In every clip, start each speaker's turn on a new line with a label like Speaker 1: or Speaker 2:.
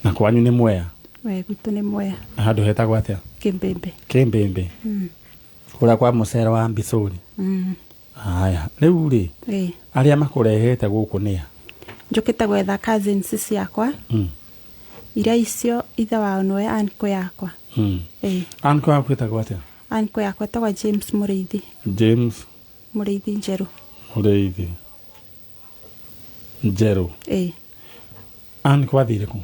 Speaker 1: Na kwanyu nĩ Mwea?
Speaker 2: We gwitũ nĩ Mwea.
Speaker 1: Handũ hetagwo atĩa?
Speaker 2: Kĩmbĩmbĩ.
Speaker 1: Kĩmbĩmbĩ. Kũrĩa kwa mũcere wa Mbicũri. Haya, rĩu rĩ,
Speaker 2: Ĩĩ.
Speaker 1: arĩa makũrehete gũkũ nĩa?
Speaker 2: Njũkĩte gwetha cousins ciakwa. Iria icio ithe wao nĩwe uncle yakwa. Ĩĩ.
Speaker 1: Uncle waku etagwo atĩa?
Speaker 2: Uncle yakwa etagwo James Mũrĩithi.
Speaker 1: James
Speaker 2: Mũrĩithi Njerũ.
Speaker 1: Mũrĩithi Njerũ.
Speaker 2: Ĩĩ.
Speaker 1: Uncle athire kũ?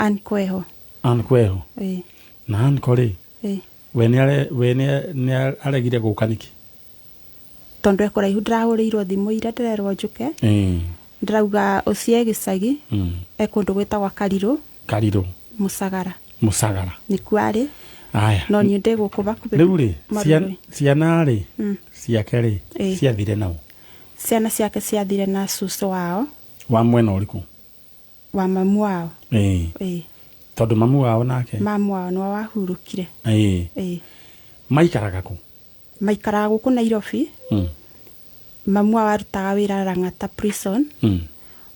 Speaker 2: Uncle eho.
Speaker 1: Uncle eho.
Speaker 2: Ĩĩ.
Speaker 1: Na uncle rĩ,
Speaker 2: Ĩĩ.
Speaker 1: we we nĩ aregire gũka nĩkĩ?
Speaker 2: Tondũ e kũraihu, ndĩrahũrĩirwo thimũ ira ndĩrerwo njũke. Ndĩrauga ũcio e gĩcagi. E kũndũ gwĩtagwo Karirũ.
Speaker 1: Karirũ.
Speaker 2: Mũcagara.
Speaker 1: Mũcagara.
Speaker 2: Nĩkuo arĩ.
Speaker 1: Aya.
Speaker 2: No niĩ ndĩ gũkũ hakuhĩ.
Speaker 1: Rĩu rĩ,
Speaker 2: Marurũ.
Speaker 1: ciana rĩ, ciake rĩ, ciathire nao?
Speaker 2: Ciana ciake ciathire na cũcũ wao.
Speaker 1: Wa mwena ũrĩkũ?
Speaker 2: Wa mamu wao. Ĩĩ.
Speaker 1: Tondũ mamu wao nake?
Speaker 2: Mamu wao nĩwe wahurũkire. Ĩĩ.
Speaker 1: Maikaraga kũ?
Speaker 2: Maikaraga gũkũ Nairobi. Mamu wao arutaga wĩra Lang'ata Prison.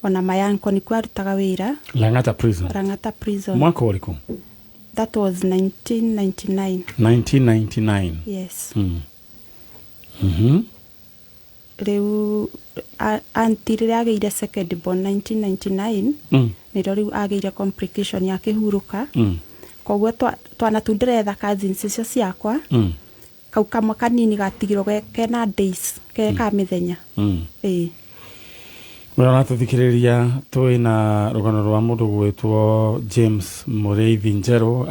Speaker 2: Ona my uncle nĩkuo arutaga wĩra.
Speaker 1: Lang'ata Prison.
Speaker 2: Lang'ata Prison.
Speaker 1: Mwaka ũrĩkũ?
Speaker 2: That was 1999.
Speaker 1: 1999.
Speaker 2: Yes. Rĩu auntie rĩrĩa agĩire second born 1999, nĩrĩo rĩu agĩire complication ya kĩhurũka. Koguo twana tu ndĩretha, cousins icio ciakwa, kau kamwe kanini gatigirwo kena days, ke ka mĩthenya. Ĩĩ.
Speaker 1: We ũratũthikĩrĩria, twĩ na rũgano rwa mũndũ gwĩtwo James Mũrĩithi Njerũ,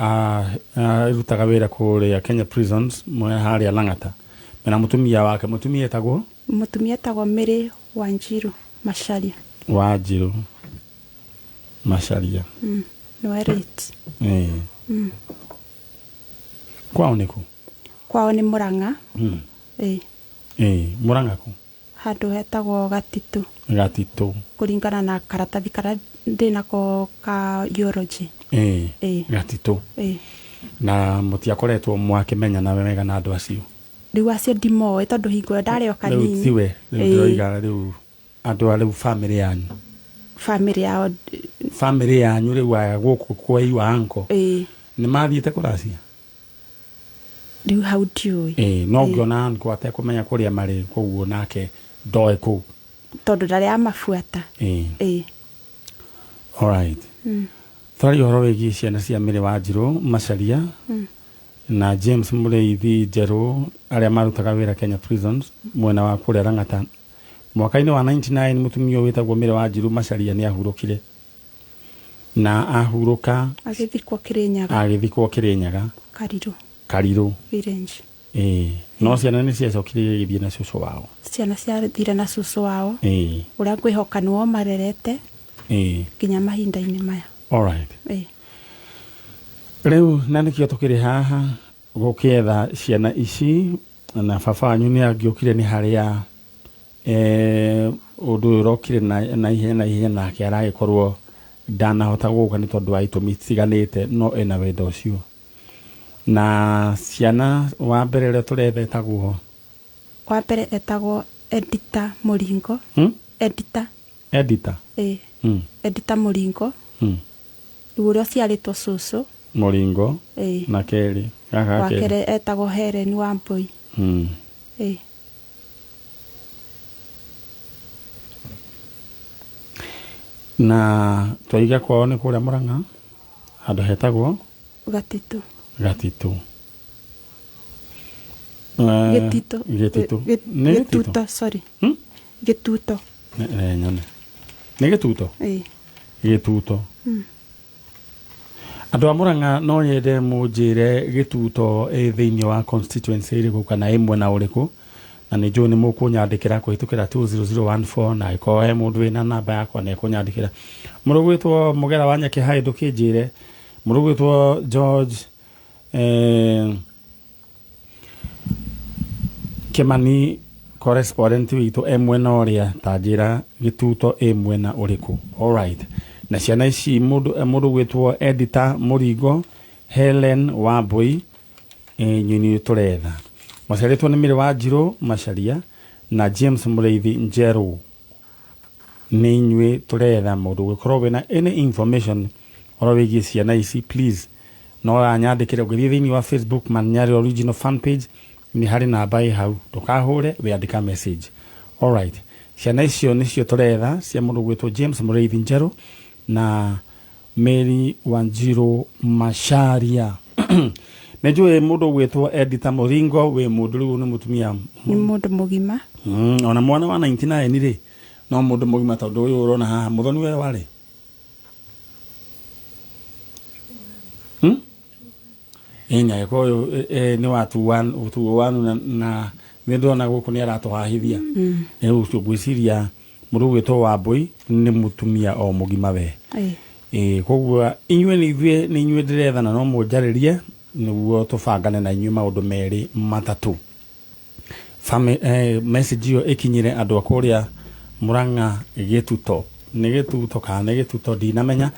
Speaker 1: arutaga wĩra kũrĩa Kenya Prisons mwena harĩa Lang'ata, mena mũtumia wake. Mũtumia etagwo?
Speaker 2: Mũtumia etagwo Mary Wanjiru Macharia.
Speaker 1: Wanjiru Macharia.
Speaker 2: Nĩwe late.
Speaker 1: Ĩĩ. Kwao nĩ kũ?
Speaker 2: Kwao nĩ Mũrang'a. Ĩĩ.
Speaker 1: Ĩĩ, Mũrang'a kũ?
Speaker 2: Handũ hetagwo Gatitũ.
Speaker 1: Gatitũ.
Speaker 2: Kũringana na karatathi karĩa ndĩnako ka eulogy. Ĩĩ.
Speaker 1: Gatitũ.
Speaker 2: Ĩĩ.
Speaker 1: Na mũtiakoretwo mwakĩmenyana wega na andũ acio?
Speaker 2: Rĩu acio ndimoĩ, tondũ hingo ĩyo ndarĩ o
Speaker 1: Rĩu
Speaker 2: kanini.
Speaker 1: tiwe rĩu.
Speaker 2: Ĩĩ.
Speaker 1: Ndĩroiga rĩu andũ a rĩu famĩlĩ yanyu.
Speaker 2: Famĩlĩ yao.
Speaker 1: Famĩlĩ yanyu rĩu, aya gũkũ kwa iwa uncle, nĩ mathiĩte kũracia?
Speaker 2: Rĩu hau ndiũĩ.
Speaker 1: Ĩĩ, no ngĩona uncle atekũmenya kũrĩa marĩ, koguo nake ndoĩ kũu.
Speaker 2: Tondũ ndarĩ amabuata. Ĩĩ.
Speaker 1: Alright, twaria ũhoro wĩgiĩ ciana cia Mĩrĩ Wanjirũ Macharia na James Mũrĩithi Njerũ, arĩa marutaga wĩra Kenya Prisons mwena wa kũrĩa Lang'ata. Mwaka-inĩ wa 99 mũtumia ũyũ wĩtagwo Mĩrĩ Wanjirũ Macharia nĩ ahurũkire, na ahurũka
Speaker 2: agĩthikwo Kĩrĩnyaga.
Speaker 1: Agĩthikwo Kĩrĩnyaga.
Speaker 2: Karirũ.
Speaker 1: Karirũ
Speaker 2: village.
Speaker 1: Ĩĩ, no ciana nĩ ciacokire igĩthiĩ na cũcũ wao.
Speaker 2: Ciana ciathire na cũcũ wao, ũrĩa ngwĩhoka nĩwe marerete nginya mahinda-inĩ maya.
Speaker 1: Alright.
Speaker 2: Ĩĩ.
Speaker 1: Rĩu na nĩkĩo tũkĩrĩ haha gũkĩetha ciana ici, na baba wanyu nĩ angĩũkire nĩ harĩa ũndũ ũyũ ũrokire na ihenya na ihenya, nake aragĩkorwo ndanahota gũka nĩ tondũ wa itũmi itiganĩte, no ena wendo ũcio na ciana. Wa mbere ũrĩa tũretha etagwo?
Speaker 2: Wa mbere etagwo Edita Mũringo. Edita.
Speaker 1: Edita.
Speaker 2: Ĩĩ. Edita Mũringo. Rĩu ũrĩa ũciarĩtwo cũcũ.
Speaker 1: Mũringo.
Speaker 2: Ĩĩ.
Speaker 1: Na kerĩ gaka
Speaker 2: wa
Speaker 1: ga kerĩ?
Speaker 2: Kerĩ etagwo Helen Wambui. Ĩĩ.
Speaker 1: Na twaiga kwao nĩ kũrĩa Mũrang'a, handũ hetagwo
Speaker 2: Gatitũ.
Speaker 1: Gatitũ.
Speaker 2: Gĩtitũ.
Speaker 1: Gĩtitũ. Nĩ Gĩtitũ?
Speaker 2: Gĩtuto, sorry. Gĩtuto.
Speaker 1: Nyone nĩ Gĩtuto.
Speaker 2: Ĩĩ.
Speaker 1: Gĩtuto. Andũ a Mũrang'a, no nyende mũnjĩre Gĩtuto ĩ thĩinĩ wa constituency ĩrĩkũ kana ĩ mwena ũrĩkũ, na nĩ njũĩ nĩ mũkũnyandĩkĩra kũhĩtũkĩra 20014, na ĩkorwo he mũndũ wĩna namba yakwa na ĩkũnyandĩkĩra. Mũndũ gwĩtwo Mũgera wa Nyakĩhaĩ, ndũkĩnjĩre. Mũndũ gwĩtwo George Kĩmani, correspondent witũ e mwena ũrĩa, ta njĩra Gĩtuto ĩ mwena ũrĩkũ. Alright, na ciana ici, mũndũ gwĩtwo Edita Mũringo, Helen Wambui, inyuĩ nĩ tũretha. Maciarĩtwo nĩ Mĩrĩ Wanjirũ Macharia na James Mũrĩithi Njerũ. Nĩ inyuĩ tũretha mũndũ ũngĩkorwo wĩna any information ũhoro wĩgiĩ ciana ici, please no anyandĩkĩre. Ũngĩthiĩ thĩinĩ wa Facebook Manyari Original fan page, nĩ harĩ namba ĩ hau, ndũkahũre, wĩandĩka message. Alright, ciana icio nĩcio tũretha cia mũndũ gwĩtwo James Mũrĩithi Njerũ na Mary Wanjiru Macharia. Nĩ njũĩ mũndũ ũgwĩtwo Edita Mũringo wĩ mũndũ rĩu nĩ mũtumia.
Speaker 2: Nĩ mũndũ mũgima.
Speaker 1: Ona mwana wa 99 rĩ, no mũndũ mũgima, tondũ ũyũ ũrona haha mũthoni we warĩ, Ĩni agĩkorwo ũyũ nĩ wa 21 na nĩ ndĩrona gũkũ nĩ aratũhahithia. Rĩu ũcio ngwĩciria mũndũ ũgwĩtwo Wambũi nĩ mũtumia o mũgima we. Ĩĩ, koguo inyuĩ nĩ ithuĩ, nĩ inyuĩ ndĩretha na no mũnjarĩrie nĩguo tũbangane na inyuĩ maũndũ merĩ matatũ. Message ĩyo ĩkinyĩre andũ a kũrĩa Murang'a Gĩtuto. Nĩ Gĩtuto kana nĩ Gĩtuto, ndinamenya.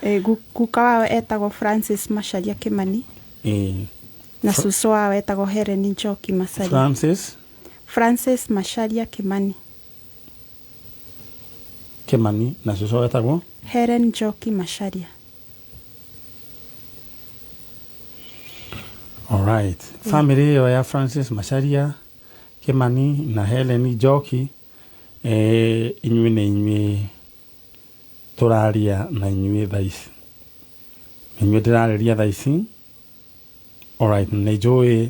Speaker 2: Guka wao etagwo Francis Macharia Kimani na cucu wao etagwo Helen Njoki Macharia.
Speaker 1: Francis
Speaker 2: Francis Macharia Kimani.
Speaker 1: Kimani, na cucu etagwo
Speaker 2: Helen Njoki Macharia.
Speaker 1: Alright, family ĩyo ya Francis Macharia Kimani na Helen Njoki, inyuĩ nĩ inyuĩ tũraria na inyuĩ thaa ici, nĩ inyuĩ ndĩrarĩria thaa ici. Alright, nĩ njũĩ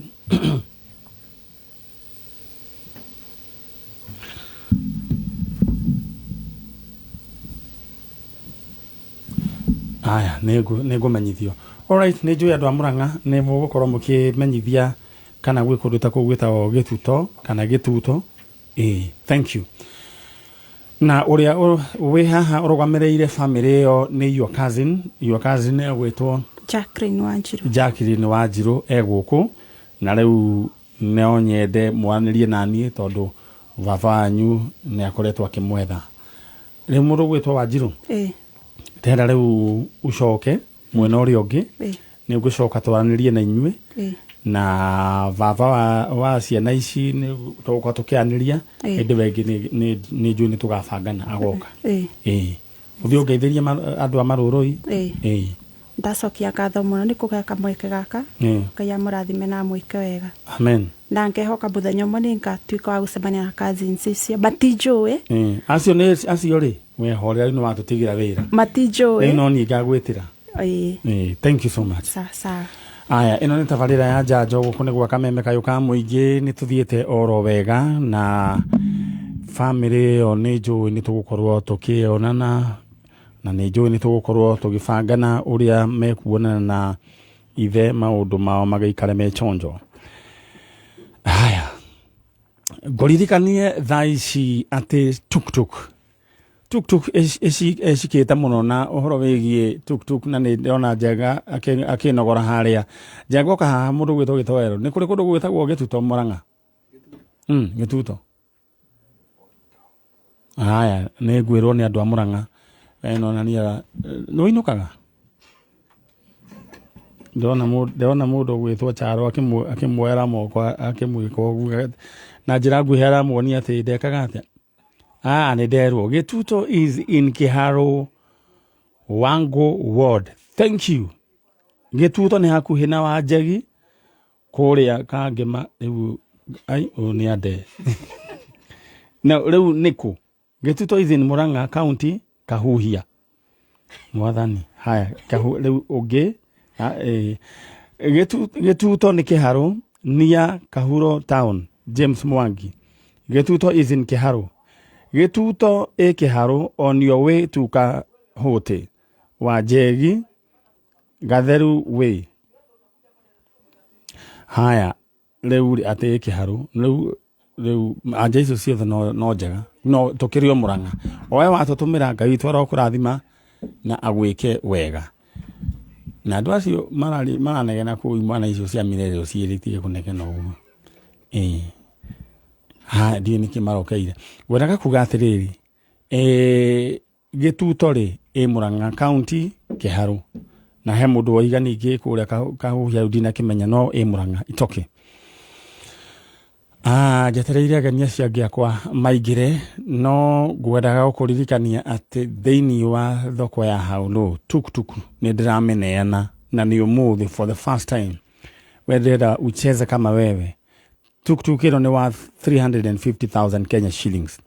Speaker 1: aya nĩ ngũmenyithio. Alright, nĩ njũĩ andũ a Murang'a nĩ mũgũkorwo mũkĩmenyithia kana gwĩ kũndũ ta kũu gwĩtagwo Gĩtuto kana Gĩtuto. Ĩĩ, thank you. Na ũrĩa wĩ haha ũrũgamĩrĩire family ĩyo nĩ your cousin. Your cousin egwĩtwo
Speaker 2: Jacqueline Wanjiru.
Speaker 1: Jacqueline Wanjiru e gũkũ, na rĩu no nyende mwaranĩrie naniĩ tondũ baba wanyu nĩ akoretwo akĩmwetha. Rĩu mũndũ ũgwĩtwo Wanjiru, ndĩrenda rĩu ũcoke mwena ũrĩa ũngĩ. Nĩ ngũcoka twaranĩrie na inyuĩ na baba wa ciana ici, nĩ tũgũkorwo tũkĩaranĩria. Ĩndĩ wengĩ nĩ njũĩ nĩ tũgabangana agoka. Ĩĩ, ũthiĩ ũngeithĩrie andũ a Marũrũi. Ĩĩ.
Speaker 2: Ndacokia ngatho mũno nĩ kũgĩa kamweke gaka. Ngai amũrathime na amwĩke wega.
Speaker 1: Amen.
Speaker 2: Na ngehoka mũthenya ũmwe nĩ ngatuĩka wa gũcemania na cousins icio, matinjũĩ.
Speaker 1: Ĩĩ, acio nĩ acio rĩ, wehorera, rĩu nĩ watũtigĩra wĩra.
Speaker 2: Matinjũĩ.
Speaker 1: Rĩu no niĩ ngagwĩtĩra. Ĩĩ, thank you so much.
Speaker 2: Sawa sawa.
Speaker 1: Aya, ĩno nĩ tabarĩra ya njanjo, gũkũ nĩ gwa Kameme Kayũ ka mũingĩ. Nĩ tũthiĩte oro wega na bamĩrĩ ĩyo, nĩ njũĩ nĩ tũgũkorwo tũkĩonana na nĩ njũĩ nĩ tũgũkorwo tũgĩbangana ũrĩa mekuonana na ithe, maũndũ mao magĩikare me chonjo. Haya, ngũririkanie thaa ici atĩ tuktuk tuktuk ĩcikĩte mũno na ũhoro wĩgiĩ tuktuk, na nĩ ndĩrona Njenga akĩnogora harĩa. Njenga, ũka haha. Mũndũ gwĩtwo Gĩtoero, nĩ kũrĩ kũndũ gwĩtagwo Gĩtuto Mũrang'a? Gĩtuto. Haya, nĩ ngwĩrwo nĩ andũ a Mũrang'a nonania nĩ ũinũkaga. Ndĩrona mũndũ ũgwĩtwo Charo akĩmuoera moko, akĩmwĩka ũguo na njĩra nguhĩ, aramuonia atĩ ndekaga atĩa. Ah, nĩ nderwo Gĩtuto is in Kĩharũ Wango ward. Thank you. Gĩtuto nĩ hakuhĩ na Wanjegi kũrĩa Kangema. Rĩu ai, ũyũ nĩ ande na rĩu nĩkũ. Gĩtuto is in Murang'a County, Kahuhia. Mwathani, haya rĩu ũngĩ. Gĩtuto nĩ Kĩharũ near Kahuro town. James Mwangi, Gĩtuto is in Kĩharũ. Gĩtuto ĩ Kĩharũ on your way to Kahũtĩ, Wanjegi Gatheru way. Haya, rĩu rĩ, atĩ ĩ Kĩharũ rĩu anja icio ciothe no njega, no tũkĩrĩ o Mũrang'a. Owe watũtũmĩra, Ngai witũ arokũrathima na agwĩke wega. Na andũ acio maranegena kũu, imwana icio cia mirerero ciĩrĩ itige kũnegena ũguo. Ĩĩ, ha, ndiũĩ nĩkĩ marokeire. Ngwendaga kuga atĩrĩrĩ, Gĩtuto rĩ ĩ Mũrang'a County, Kĩharũ, na he mũndũ woiga ningĩ kũrĩa Kahuhia, rĩu ndinakĩmenya, no ĩ Mũrang'a. It's okay. Ah, njetereire ageni acio angĩ akwa maingĩre no ngwendaga gũkũririkania atĩ thĩinĩ wa thoko ya Haulu tuktuk nĩ ndĩramĩneana na nĩ ũmũthĩ for the first time. We ndĩrenda ucheze kama wewe. Tuktuk ĩno nĩ worth 350,000 Kenya shillings.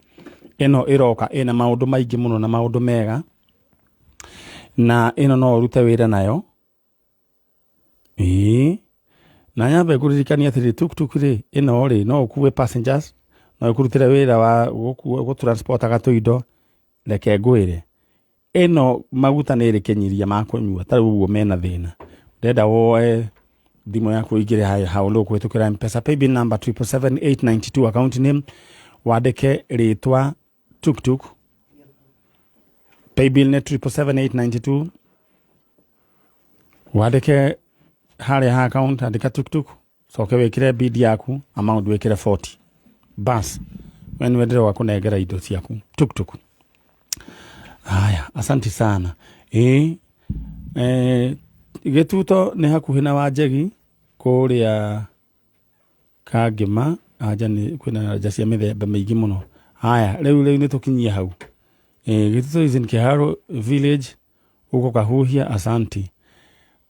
Speaker 1: Ĩno ĩroka ĩna maũndũ maingĩ mũno na maũndũ mega na ĩno no ũrute wĩra nayo. Ĩĩ na nyambe ngũririkanie atĩrĩ, tuktuk rĩ, ĩno rĩ, no ũkue passengers, no ĩkũrutĩre wĩra wa gũtransportaga tũindo. Reke ngwĩre, ĩno maguta nĩ ĩrĩ kĩnyiria ma kũnyua, ta rĩu ũguo mena thĩna, ndĩrenda woe thimũ yaku ũingĩre Haulu kũhĩtũkĩra M-Pesa paybill number 777892, account name wandĩke rĩtwa tuktuk, paybill nĩ 777892, wandĩke harĩa ha account, andĩka tuktuk, coke wĩkĩre bid yaku, amount wĩkĩre 40, bas we nĩwe ndĩroka kũnengera indo ciaku tuktuk. Haya, asanti sana. Ĩĩ, gĩtuto nĩ hakuhĩ na Wanjegi kũrĩa Kangĩma, anja nĩ kwĩna anja cia mĩthemba mĩingĩ mũno. Haya, rĩu nĩ tũkinyie hau. Gĩtuto is in Kiharu village huko Kahuhia. Asanti.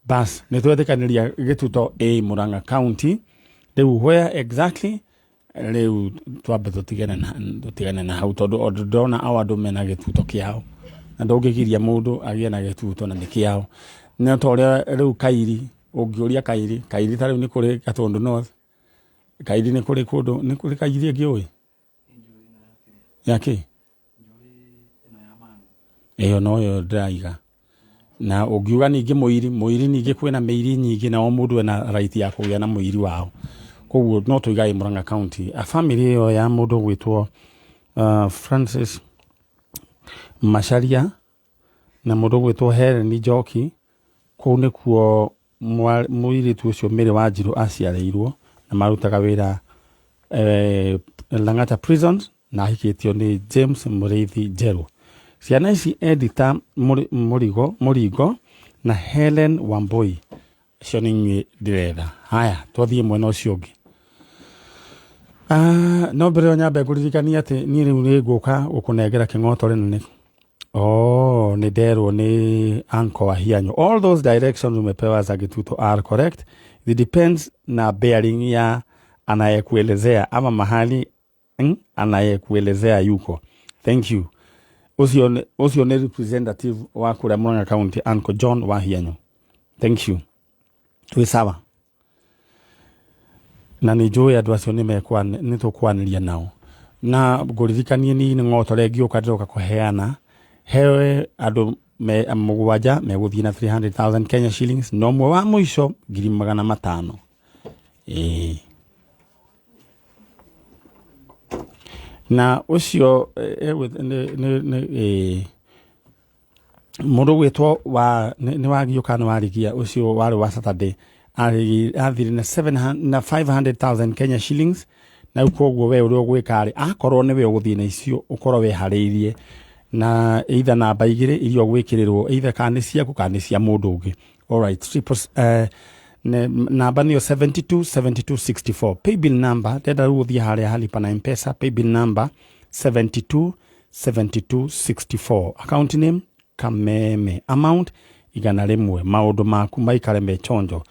Speaker 1: Bas nĩ twetĩkanĩria gĩtuto ĩ Murang'a County. Rĩu where exactly, rĩu twambe tũtigane na hau, tondũ o ndona o andũ mena gĩtuto kĩao na ndũngĩgiria mũndũ agĩe na gĩtuto na nĩ kĩao. No ta ũrĩa rĩu Kairi, ũngĩũria Kairi, Kairi ta rĩu nĩ kũrĩ Gatũndũ North, Kairi nĩ kũrĩ kũndũ, nĩ kũrĩ Kairi ĩngĩ ũĩ ya kĩ ĩyo noyo ndĩraiga. Na ũngiuga ningĩ mũiri, mũiri ningĩ kwĩna mĩiri nyingĩ na o mũndũ ena right ya kũgĩa na mũiri wao, koguo no tũigae Murang'a County. A family ĩyo ya mũndũ ũgwĩtwo Francis Macharia na mũndũ ũgwĩtwo Helen Njoki, kũu nĩkuo mũirĩtu ũcio Mary Wanjirũ aciarĩirwo na marutaga wĩra Lang'ata Prisons na ahikĩtio nĩ James Mũrĩithi Njerũ. Ciana ici Edita Mũrigo, Mũringo na Helen Wambui, acio nĩ inyuĩ ndĩretha. Haya, twathiĩ mwena ũcio ũngĩ. Ah, no mbere ĩyo nyambe ngũririkanie atĩ niĩ rĩu nĩ ngũka gũkũnengera kĩng'otore na nĩ Oh, nĩ nderwo nĩ Uncle Wahianyo. All those directions umepewa za Gituto are correct. It depends na bearing ya anayekuelezea ama mahali anayekuelezea yuko. Thank you. Ũcio nĩ representative wa kũrĩa Murang'a County, Uncle John Wahianyo. Thank you. Twĩ sawa. Na nĩ njũĩ andũ acio nĩ tũkwanĩria nao. Na ngũririkanie niĩ nĩ ng'otore ngĩũka ndĩroka kũheana hewe andũ me mũgwanja megũthiĩ na 300,000 Kenya shillings na ũmwe wa mũico 500,000. Ĩĩ. Na ũcio nĩ mũndũ ũgwĩtwo wa nĩ wagiũka nĩ warigia ũcio warĩ wa Saturday athire na 700 na 500,000 Kenya shillings. Na rĩu koguo we ũrĩa ũgwĩka rĩ, akorwo nĩwe ũgũthiĩ na icio, ũkorwo wĩharĩirie na either namba igĩrĩ iria ũgwĩkĩrĩrwo, either kana nĩ ciaku kana nĩ cia mũndũ ũngĩ. Alright, namba nĩyo 72 72 64, paybill number. Ndenda rĩu ũthiĩ harĩa ha lipa na M-Pesa, paybill number 72 72 64, account name Kameme, amount 100. Maũndũ maku maikare me chonjo.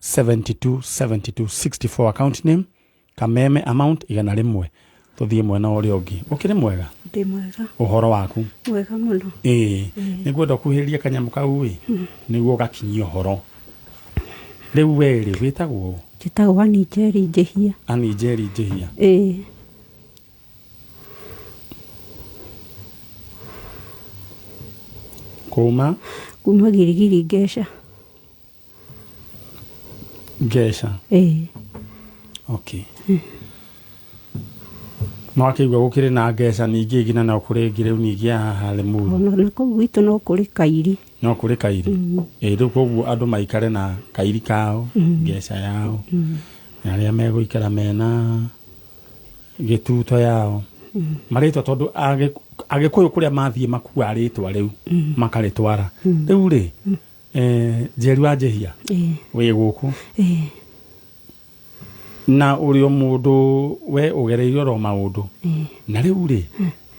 Speaker 1: 72 72 64, account name Kameme, amount 100. Tũthiĩ mwena ũrĩa ũngĩ. Ũkĩrĩ mwega?
Speaker 3: Ndĩ mwega.
Speaker 1: Ũhoro waku?
Speaker 3: Mwega mũno.
Speaker 1: Ĩĩ, nĩngwenda ũkuhĩrĩrie kanyamũ kau ĩ nĩguo gakinyie ũhoro. Rĩu we rĩ, wĩtagwo?
Speaker 3: Njĩtagwo Ani Njeri Njĩhia.
Speaker 1: Ani Njeri Njĩhia.
Speaker 3: Ĩĩ.
Speaker 1: Kuma?
Speaker 3: Kuma Girigiri, Ngeca.
Speaker 1: Ngeca?
Speaker 3: Ĩĩ.
Speaker 1: Okay, no akĩigua gũkĩrĩ na Ngeca ningĩ ĩngĩ na no kũrĩ ĩngĩ rĩu ningĩ haha Limuru.
Speaker 3: Ona na kũu gwitũ no kũrĩ Kairi.
Speaker 1: No kũrĩ Kairi. Ĩ rĩu koguo andũ maikare na Kairi kao, Ngeca yao, na arĩa megũikara mena gĩtuto yao marĩtwa, tondũ Agĩkũyũ kũrĩa mathiĩ makua rĩtwa rĩu makarĩtwara. Rĩu rĩ, Njeri wa Njĩhia,
Speaker 3: Ĩĩ.
Speaker 1: wĩ gũkũ?
Speaker 3: Ĩĩ.
Speaker 1: Na ũrĩ o mũndũ we ũgereire oro maũndũ. Na rĩu rĩ,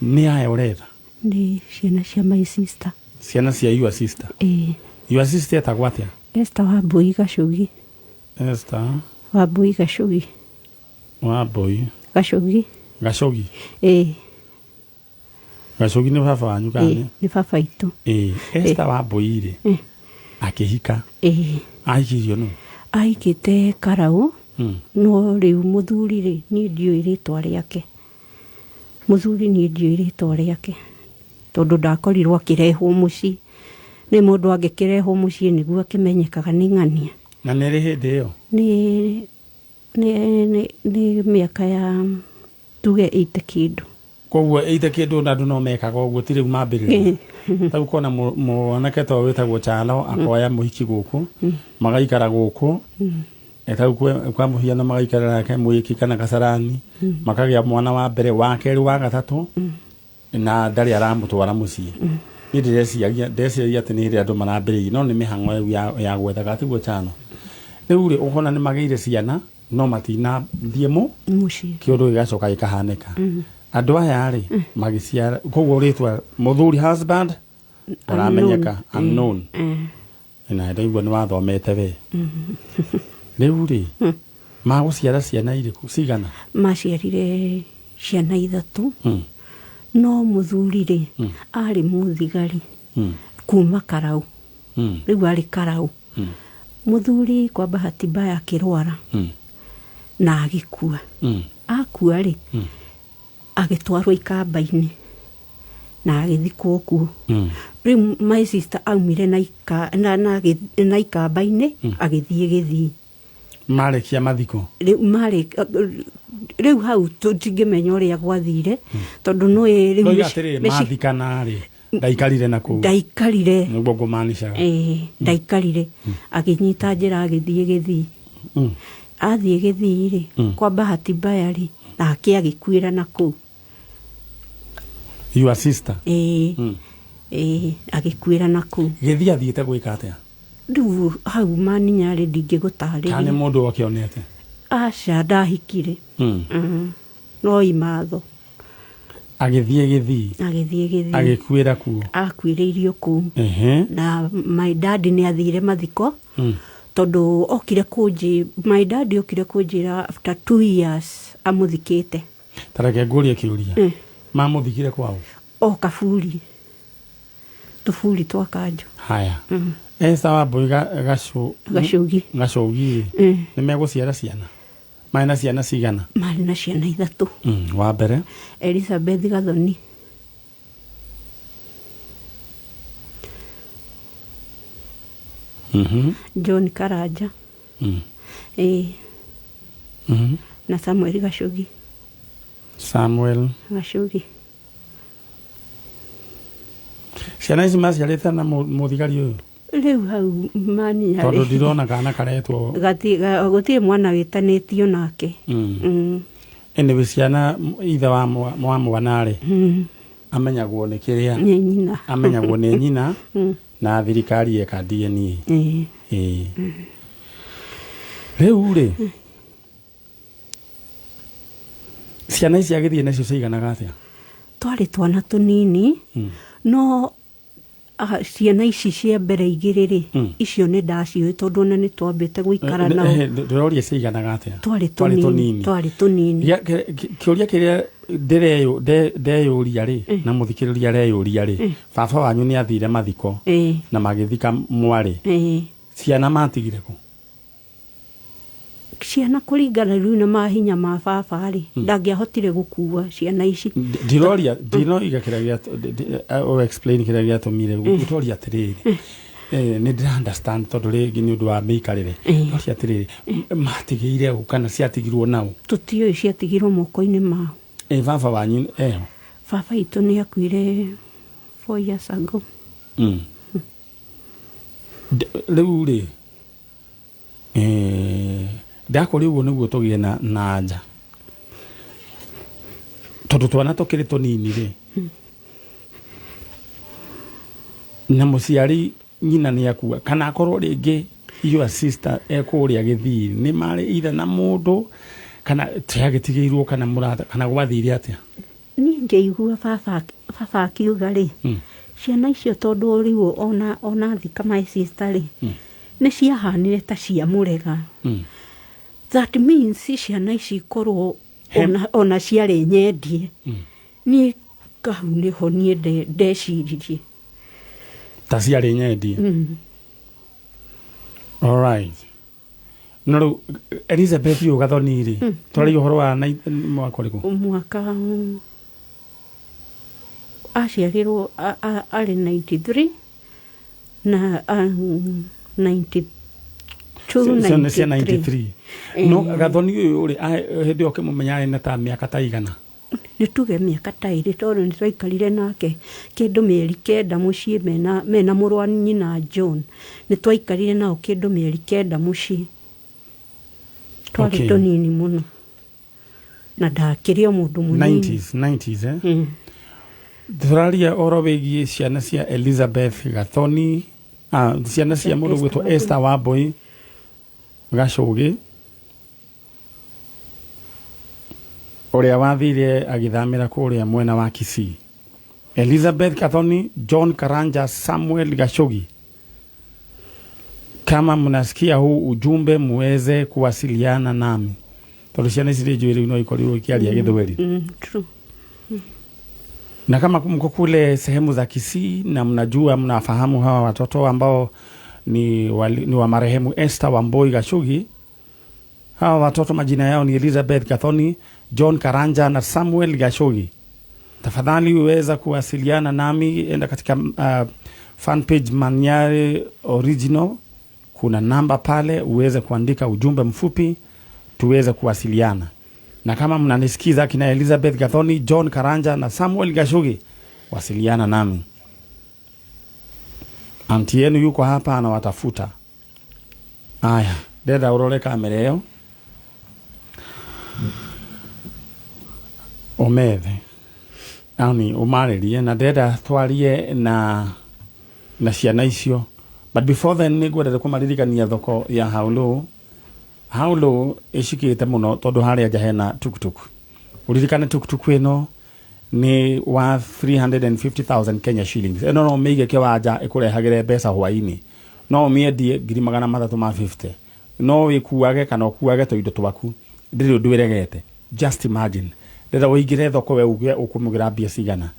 Speaker 1: nĩ aya ũretha?
Speaker 3: Nĩ ciana cia my sister.
Speaker 1: Ciana cia your sister?
Speaker 3: Ĩĩ.
Speaker 1: Your sister etagwo atĩa?
Speaker 3: Esther Wambui Gacugi.
Speaker 1: Esther
Speaker 3: Wambui Gacugi.
Speaker 1: Wambui
Speaker 3: Gacugi.
Speaker 1: Gacogi?
Speaker 3: Ĩĩ.
Speaker 1: Gacogi nĩ baba wanyu kana?
Speaker 3: Ĩĩ, nĩ baba itũ.
Speaker 1: Ĩĩ. Esther Wambui rĩ,
Speaker 3: Ĩĩ.
Speaker 1: akĩhika?
Speaker 3: Ĩĩ.
Speaker 1: Ahikirio nũ?
Speaker 3: Ahikĩte Karaũ. No rĩu mũthuri rĩ, niĩ ndiũĩ rĩtwa rĩake. Mũthuri niĩ ndiũĩ rĩtwa rĩake, tondũ ndakorirwo akĩrehwo mũciĩ. Nĩ mũndũ angĩkĩrehwo mũciĩ nĩguo akĩmenyekaga nĩ ng'ania.
Speaker 1: Na nĩ rĩ hĩndĩ ĩyo?
Speaker 3: Nĩ mĩaka ya tuge 80 kĩndũ.
Speaker 1: Koguo 80 kĩndũ, na andũ no mekaga ũguo, ti rĩu mambĩrĩria. Tarĩu kona mwanake ta ũyũ wĩtagwo Chalo akoya mũhiki gũkũ, magaikara gũkũ. Tarĩu kwa mũhiano magaikara nake mwĩki kana Kasarani, makagĩa mwana wa mbere, wa kerĩ, wa gatatũ, na ndarĩ aramũtwara mũciĩ. Niĩ ndĩreciragia atĩ nĩ hĩndĩ andũ marambĩrĩirie, no nĩ mĩhang'o rĩu ya gwethaga, tiguo Chalo? Rĩu rĩ, ũkona nĩ magĩire ciana no matinathiĩ
Speaker 3: mũciĩ.
Speaker 1: Kĩũndũ gĩgacoka gĩkahanĩka. Andũ aya rĩ, magĩciara, koguo rĩtwa mũthuri, husband, ũramenyeka? Unknown. Na ndaigua nĩ wathomete we. Rĩu rĩ, magũciara ciana irĩkũ, cigana?
Speaker 3: Maciarire ciana ithatũ. No mũthuri rĩ, arĩ mũthigari kuma Karau. Rĩu arĩ Karau. Mũthuri kwa bahati mbaya akĩrwara na agĩkua. Akua rĩ, agĩtwarwo ikamba-inĩ na agĩthikwo kuo. Rĩu my sister aumire na na ikamba-inĩ agĩthiĩ Gĩthii.
Speaker 1: Marĩkia mathiko?
Speaker 3: Rĩu marĩ rĩu hau tũtingĩmenya ũrĩa gwathire, tondũ nĩ rĩu
Speaker 1: Ndoiga atĩrĩrĩ, mathikana rĩ, ndaikarire na kũu?
Speaker 3: Ndaikarire.
Speaker 1: Nĩguo ngũmanicaga.
Speaker 3: Ĩĩ, ndaikarire, agĩnyita njĩra agĩthiĩ Gĩthii. Athiĩ Gĩthii rĩ, kwa bahati mbaya rĩ, nake agĩkuĩra na kũu.
Speaker 1: Your sister?
Speaker 3: Ĩĩ. Ĩĩ, agĩkuĩra na kũu.
Speaker 1: Gĩthii athiĩte gwĩka atĩa?
Speaker 3: Rĩu hau maninya rĩ,
Speaker 1: Kana nĩ
Speaker 3: ndingĩgũtarĩria.
Speaker 1: Mũndũ wakĩonete?
Speaker 3: Aca, ndahikire. No imatho.
Speaker 1: Agĩthiĩ Gĩthii?
Speaker 3: Agĩthiĩ Gĩthii.
Speaker 1: Agĩkuĩra kuo?
Speaker 3: Akuĩrĩirio kũu. Na my dad nĩ athire mathiko, tondũ okire kũnjĩ my dad okire kũnjĩra after 2 years amũthikĩte.
Speaker 1: Ta reke ngũrie kĩũria. Mamũthikire kwao?
Speaker 3: O kaburi, tũburi twa kanjũ.
Speaker 1: Haya, Esther Wambui Gacu
Speaker 3: Gacugi.
Speaker 1: Gacugi rĩ, nĩ megũciara ciana, marĩ na ciana cigana?
Speaker 3: Marĩ na ciana ithatũ.
Speaker 1: Wa mbere?
Speaker 3: Elizabeth Gathoni. John Karanja. Ĩĩ. Na Samuel Gacugi.
Speaker 1: Samuel
Speaker 3: Gacugi.
Speaker 1: Ciana ici maciarĩte na mũthigari ũyũ?
Speaker 3: Rĩu hau maninya
Speaker 1: Tondũ ndirona kana karetwo.
Speaker 3: Gũtirĩ mwana wĩtanĩtio nake.
Speaker 1: Anyway, ciana, ithe wa mwana rĩ, amenyagwo nĩ kĩrĩa?
Speaker 3: Nĩ nyina.
Speaker 1: Amenyagwo nĩ nyina na thirikari eka DNA.
Speaker 3: Ĩĩ.
Speaker 1: Ĩĩ. Rĩu rĩ, ciana ici agĩthiĩ nacio ciiganaga atĩa?
Speaker 3: Twarĩ twana tũnini. No ciana ici cia mbere igĩrĩ rĩ, icio nĩ ndaciũĩ, tondũ ona nĩ twambĩte gũikara nao.
Speaker 1: Ndĩroria ciiganaga atĩa?
Speaker 3: Twarĩ
Speaker 1: Twarĩ
Speaker 3: tũnini.
Speaker 1: Tũnini.
Speaker 3: Twarĩ tũnini.
Speaker 1: Kĩũria kĩrĩa ndeyũria rĩ, na mũthikĩrĩria areyũria rĩ, baba wanyu nĩ athire mathiko na magĩthika mwarĩ. Ciana matigire kũ?
Speaker 3: Ciana, kũringana rĩu na mahinya ma baba rĩ, ndangĩahotire gũkua ciana ici.
Speaker 1: Ndiroria, ndinoiga kĩrĩa o explain kĩrĩa gĩatũmire gũtoria atĩrĩrĩ, nĩ ndĩra understand, tondũ rĩngĩ nĩ ũndũ wa mĩikarĩre. Ndoria atĩrĩrĩ, matigĩire ũ kana ciatigirwo nao?
Speaker 3: Tũtiũĩ, ciatigirwo moko-inĩ mao.
Speaker 1: Ĩ baba wanyu eho?
Speaker 3: Baba itũ nĩ akuire 4 years ago.
Speaker 1: Rĩu rĩ, ndakũria ũguo nĩguo tũgĩe na anja, tondũ twana tũkĩrĩ tũnini rĩ, na mũciari nyina nĩ akua, kana akorwo rĩngĩ your sister ekũrĩa Gĩthii nĩ marĩ ithe na mũndũ. Kana ciagĩtigĩirwo kana mũrata kana gwathire atĩa?
Speaker 3: Niĩ ngĩigua baba akiuga rĩ, ciana icio tondũ rĩu ona thika my sister rĩ, nĩ ciahanire ta ciamũrega. That means ciana ici ikorwo ona ciarĩ nyendie. Niĩ kau nĩho niĩ ndeciririe.
Speaker 1: Ta ciarĩ nyendie. Alright. No rĩu Elizabeth ũyũ Gathoni rĩ, twarĩ ũhoro wa mwaka ũrĩkũ?
Speaker 3: Mwaka aciarirwo arĩ 93 na 92.
Speaker 1: Cio nĩ cia
Speaker 3: 93.
Speaker 1: 93. No Gathoni ũyũ rĩ, hĩndĩ ĩyo ũkĩmũmenya arĩ na ta mĩaka ta igana?
Speaker 3: Nĩ tuge mĩaka ta 2, tondũ nĩ twaikarire nake kĩndũ mĩeri 9 mũciĩ mena mũrũ wa nyina John. Nĩ twaikarire nao kĩndũ mĩeri 9 mũciĩ. Twarĩ tũnini mũno. Na ndakĩrĩ o mũndũ mũnini.
Speaker 1: 90s, 90s, eh? Tũraria ũhoro wĩgiĩ ciana cia Elizabeth Gathoni, ciana cia mũndũ gwĩtwo Esther Wambui Gacũgĩ, ũrĩa wathire agĩthamĩra kũrĩa mwena wa Kisii. Elizabeth Gathoni, John Karanja, Samuel Gachogi. Kama mnasikia huu ujumbe muweze kuwasiliana nami. Tondũ ciana ici rĩnjũĩ rĩu no ikorirwo ikĩaria Gĩthweri.
Speaker 3: True.
Speaker 1: Na kama mko kule sehemu za Kisii na mnajua mnafahamu hawa watoto ambao ni wa marehemu Esther Wambui Gachugi, hawa watoto majina yao ni Elizabeth Gathoni, John Karanja na Samuel Gachugi. Tafadhali uweza kuwasiliana nami, enda katika fan page Manyare Original, kuna namba pale uweze kuandika ujumbe mfupi tuweze kuwasiliana. Na kama mnanisikiza kina Elizabeth Gathoni, John Karanja na Samuel Gashugi, wasiliana nami. Anti yenu yuko hapa anawatafuta. Aya, ndenda urore kamera ĩyo. Ũmethe. Ani ũmarĩrie na ndenda twarie na ciana icio. But before then nĩ ngwendete kũmaririkania thoko ya Haulo. Haulo ĩcikĩte mũno tondũ harĩa nja hena tuktuk. Ũririkane tuktuk ĩno nĩ wa 350,000 Kenya shillings. Ĩno no ũmĩige kĩwanja ĩkũrehagĩre mbeca hwaĩ-inĩ. No ũmĩendie ngiri magana matatũ ma 50. No wĩkuage kana ũkuage tũindo twaku. Ndĩrĩ ũndũ ĩregete. Just imagine. Ndĩrenda ũingĩre thoko we uge ũkũmũgĩra mbia cigana.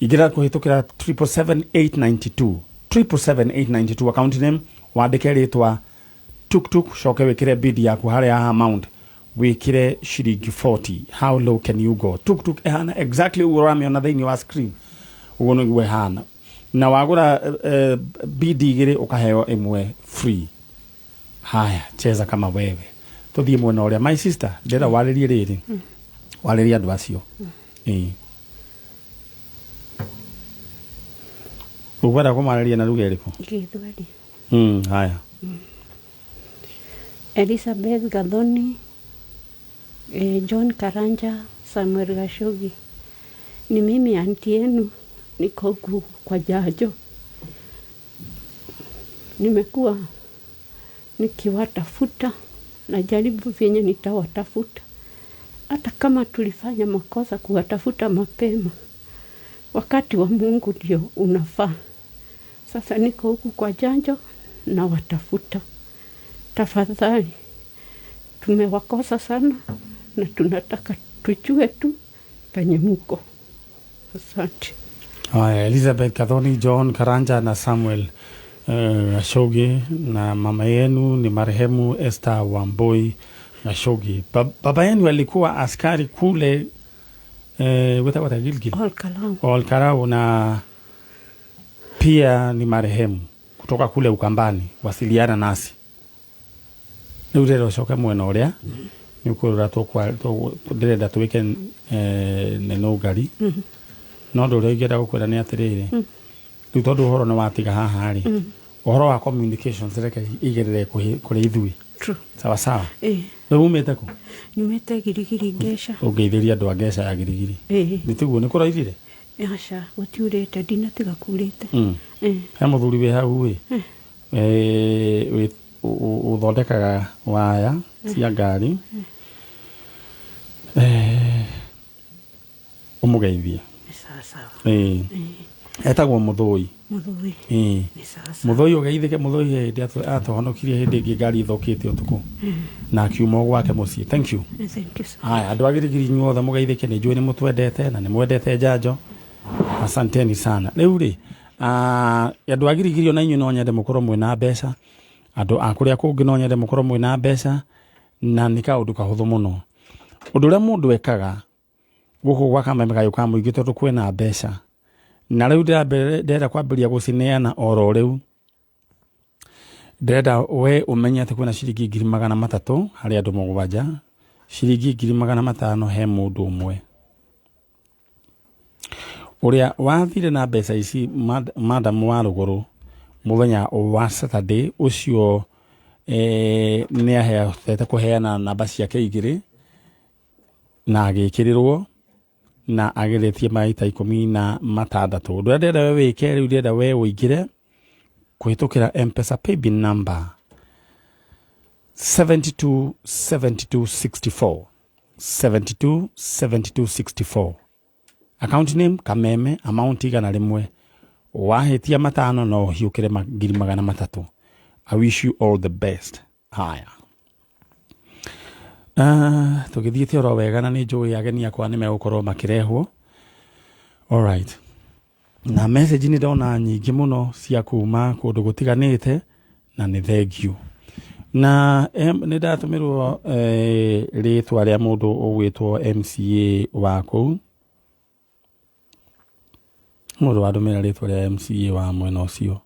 Speaker 1: Ingĩra kũhĩtũkĩra 777,892. 777,892 account name, wandĩke rĩtwa tuktuk, coke wĩkĩre bid yaku harĩa amount wĩkĩre ciringi 40. How low can you go? Tuktuk ĩhana exactly ũguo ũramĩona thĩinĩ wa screen, ũguo nĩguo ĩhana. Na wagũra bid 2 ũkaheo ĩmwe free. Haya, cheza kama wewe. Tũthiĩ mwena ũrĩa my sister, ndĩrenda warĩrie rĩrĩ, warĩrie andũ acio. Ĩĩ, ũkwenda kũmarĩria na lugha ĩrĩkũ?
Speaker 3: Gĩthweri.
Speaker 1: Haya.
Speaker 3: Elizabeth Gathoni, John Karanja, Samuel Gashugi. Ni mimi anti yenu, niko huku kwa Jajo. Nimekuwa nikiwatafuta, najaribu vyenye nitawatafuta. Hata kama tulifanya makosa kuwatafuta mapema, wakati wa Mungu ndio unafaa. Sasa niko huku kwa Janjo na watafuta. Tafadhali, tumewakosa sana na tunataka tujue tu penye muko. Asante.
Speaker 1: Haya, Elizabeth Gathoni, John Karanja na Samuel Gashogi, na mama yenu ni marehemu Esther Wambui Gashogi. Baba yenu alikuwa askari kule weta Gilgil.
Speaker 3: Olkalau.
Speaker 1: Olkarau, na pia ni marehemu kutoka kule Ukambani. Wasiliana nasi. Rĩu rĩrĩa ũcoke mwena ũrĩa nĩ ũkũrora ndĩrenda twĩke neno ngari, no ũndũ ũrĩa ingĩenda gũkwĩra nĩ atĩrĩrĩ, rĩu tondũ ũhoro nĩ watiga haha rĩ, ũhoro wa communications reke igĩrĩre kũrĩ ithuĩ.
Speaker 3: True.
Speaker 1: Sawa sawa.
Speaker 3: Eh.
Speaker 1: Rĩu umĩte kũ?
Speaker 3: Nyumĩte Girigiri Ngeca.
Speaker 1: Ũngeithĩria andũ a Ngeca ya Girigiri.
Speaker 3: Eh.
Speaker 1: Nĩ tiguo nĩ kũrairire?
Speaker 3: Aca, gũtiurĩte, ndinatiga kurĩte. Eh.
Speaker 1: He mũthuri wĩ hau ĩ ũthondekaga waya cia ngari. Ũmũgeithie.
Speaker 3: Nĩ sawa sawa.
Speaker 1: Ĩĩ. Etagwo Mũthũi.
Speaker 3: Mũthũi.
Speaker 1: Ĩĩ.
Speaker 3: Nĩ sawa sawa.
Speaker 1: Mũthũi ũgeithĩke. Mũthũi he hĩndĩ atũhonokirie hĩndĩ ĩngĩ ngari ĩthũkĩte ũtukũ na akiuma o gwake mũciĩ. Thank you.
Speaker 3: Thank you, sir.
Speaker 1: Haya, andũ a Girigiri inyuothe mũgeithĩke, nĩ njũĩ nĩ mũtwendete na nĩ mwendete njanjo. Asanteni sana. Rĩu rĩ, andũ a Girigiri ona inyuĩ no nyende mũkorwo mwĩna mbeca, andũ a kũrĩa kũngĩ no nyende mũkorwo mwĩna mbeca, na nĩ kaũndũ kahũthũ mũno. Ũndũ ũrĩa mũndũ ekaga gũkũ gwa Kameme Kayũ ka Mũingĩ, tondũ kwĩna mbeca na rĩu ndĩrenda kwambĩrĩria gũcineana oro rĩu, ndĩrenda we ũmenye atĩ kwĩna ciringi 300,000 harĩ andũ 7, ciringi 500,000 he mũndũ ũmwe. Ũrĩa wathire na mbeca ici madam wa rũgũrũ mũthenya wa Saturday ũcio, nĩ ahotete kũheana namba ciake 2 na agĩkĩrĩrwo na ageretie maita 16. Ũndũ ũrĩa ndĩrenda we wĩke rĩu, ndĩrenda we ũingĩre kũhĩtũkĩra M-Pesa paybill number 72 72 64, 72 72 64, account name Kameme, amount 100. Wahĩtia 5 no ũhiũkĩre 300,000. I wish you all the best. Haya, tũgĩthiĩte oro wega na nĩ njũĩ ageni akwa nĩ megũkorwo makĩrehwo. Alright, na message nĩ ndona nyingĩ mũno cia kuma kũndũ gũtiganĩte na nĩ thank you. Na nĩ ndatũmĩrwo rĩtwa rĩa mũndũ ũgwĩtwo MCA wa kũu, mũndũ wandũmĩra rĩtwa rĩa MCA wa mwena ũcio,